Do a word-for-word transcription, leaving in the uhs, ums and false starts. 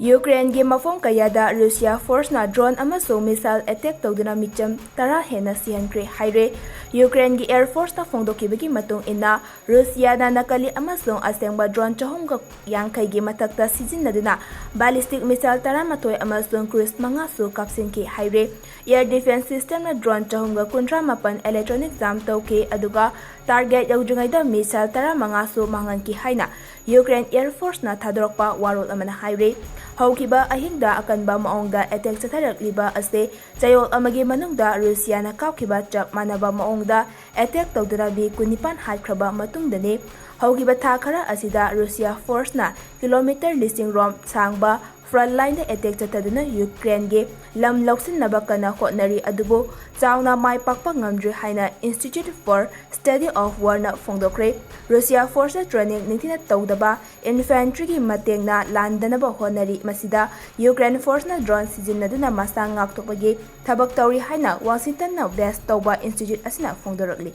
ꯌꯨꯀ꯭ꯔꯦꯟꯒꯤ ꯃꯐꯝ ꯀꯌꯥꯗ ꯔꯨꯁꯤꯌꯥ ꯐꯣꯔꯁꯅ ꯗ꯭ꯔꯣꯟ ꯑꯃꯁꯨꯡ ꯃꯤꯁꯥꯏꯜ ꯑꯦꯇꯦꯛ ꯇꯧꯗꯨꯅ ꯃꯤꯆꯝ ꯇꯔꯥ ꯍꯦꯟꯅ ꯁꯤꯍꯟꯈ꯭ꯔꯦ ꯍꯥꯏꯔꯦ꯫ ꯌꯨꯀ꯭ꯔꯦꯟꯒꯤ ꯑꯦꯌꯔ ꯐꯣꯔꯁꯅ ꯐꯣꯡꯗꯣꯛꯈꯤꯕꯒꯤ ꯃꯇꯨꯡ ꯏꯟꯅ, ꯔꯨꯁꯤꯌꯥꯅ ꯅꯀꯂꯤ ꯑꯃꯁꯨꯡ ꯑꯁꯦꯡꯕ ꯗ꯭ꯔꯣꯟ ꯆꯍꯨꯝꯒ ꯌꯥꯡꯈꯩꯒꯤ ꯃꯊꯛꯇ ꯁꯤꯖꯤꯟꯅꯗꯨꯅ ꯕꯦꯂꯤꯁꯇꯤꯛ ꯃꯤꯁꯥꯏꯜ ꯇꯔꯥꯃꯥꯊꯣꯏ ꯑꯃꯁꯨꯡ ꯀ꯭ꯔꯨꯏꯖ ꯃꯉꯥꯁꯨ ꯀꯥꯞꯁꯤꯟꯈꯤ ꯍꯥꯏꯔꯦ꯫ ꯑꯦꯌꯔ ꯗꯤꯐꯦꯟꯁ ꯁꯤꯁꯇꯦꯝꯅ ꯗ꯭ꯔꯣꯟ ꯆꯍꯨꯝꯒ ꯀꯨꯟꯊ꯭ꯔꯥ ꯃꯥꯄꯟ ꯏꯂꯦꯛꯇ꯭ꯔꯣꯅꯤꯛ ꯖꯥꯝ ꯇꯧꯈꯤ, ꯑꯗꯨꯒ ꯇꯥꯔꯒꯦꯠ ꯌꯧꯗ꯭ꯔꯤꯉꯩꯗ ꯃꯤꯁꯥꯏꯜ ꯇꯔꯥꯃꯉꯥꯁꯨ ꯃꯥꯡꯍꯟꯈꯤ ꯍꯥꯏꯅ ꯌꯨꯀ꯭ꯔꯦꯟ ꯑꯦꯌꯔ ꯐꯣꯔꯁꯅ ꯊꯥꯗꯣꯔꯛꯄ ꯋꯥꯔꯣꯜ ꯑꯃꯅ ꯍꯥꯏꯔꯤ꯫ ꯍꯧꯈꯤꯕ ꯑꯍꯤꯡꯗ ꯑꯀꯟꯕ ꯃꯑꯣꯡꯗ ꯑꯦꯇꯦꯛ ꯆꯠꯊꯔꯛꯂꯤꯕ ꯑꯁꯤ ꯆꯌꯣꯜ ꯑꯃꯒꯤ ꯃꯅꯨꯡꯗ ꯔꯨꯁꯤꯌꯥꯅ ꯀꯥꯞꯈꯤꯕ ꯆꯞ ꯃꯥꯟꯅꯕ ꯃꯑꯣꯡꯗ ꯑꯦꯇꯦꯛ ꯇꯧꯗꯨꯅ ꯃꯤ ꯀꯨꯟꯅꯤꯄꯥꯟ ꯍꯥꯠꯈ꯭ꯔꯕ ꯃꯇꯨꯡꯗꯅꯤ꯫ ꯍꯧꯈꯤꯕ ꯊꯥ ꯈꯔ ꯑꯁꯤꯗ ꯔꯨꯁꯤꯌꯥ ꯐꯣꯔꯁꯅ ꯀꯤꯂꯣꯃꯤꯇꯔ ꯂꯤꯁꯤꯡ ꯔꯣꯝ ꯁꯥꯡꯕ ꯐ꯭ꯔꯟꯠ ꯂꯥꯏꯟꯗ ꯑꯦꯇꯦꯛ ꯆꯠꯊꯗꯨꯅ ꯌꯨꯀ꯭ꯔꯦꯟꯒꯤ ꯂꯝ ꯂꯧꯁꯤꯟꯅꯕ ꯀꯟꯅ ꯍꯣꯠꯅꯔꯤ, ꯑꯗꯨꯕꯨ ꯆꯥꯎꯅ ꯃꯥꯏ ꯄꯥꯛꯄ ꯉꯝꯗ꯭ꯔꯤ ꯍꯥꯏꯅ Institute for Study of Warꯅ ꯐꯣꯡꯗꯣꯛꯈ꯭ꯔꯦ꯫ ꯔꯨꯁꯤꯌꯥ ꯐꯣꯔꯁꯇ ꯇ꯭ꯔꯦꯅꯤꯡ ꯅꯤꯡꯊꯤꯅ ꯇꯧꯗꯕ ꯏꯟꯐꯦꯟꯇ꯭ꯔꯤꯒꯤ ꯃꯇꯦꯡꯅ ꯂꯥꯟꯗꯅꯕ ꯍꯣꯠꯅꯔꯤ꯫ ꯃꯁꯤꯗ ꯌꯨꯀ꯭ꯔꯦꯟ ꯐꯣꯔꯁꯅ ꯗ꯭ꯔꯣꯟ ꯁꯤꯖꯤꯟꯅꯗꯨꯅ ꯃꯁꯥ ꯉꯥꯛꯊꯣꯛꯄꯒꯤ ꯊꯕꯛ ꯇꯧꯔꯤ ꯍꯥꯏꯅ ꯋꯥꯁꯤꯡꯇꯟꯅ ꯕꯦꯁ ꯇꯧꯕ ꯏꯟꯁꯇꯤꯇ꯭ꯌꯨꯠ ꯑꯁꯤꯅ ꯐꯣꯡꯗꯣꯔꯛꯂꯤ꯫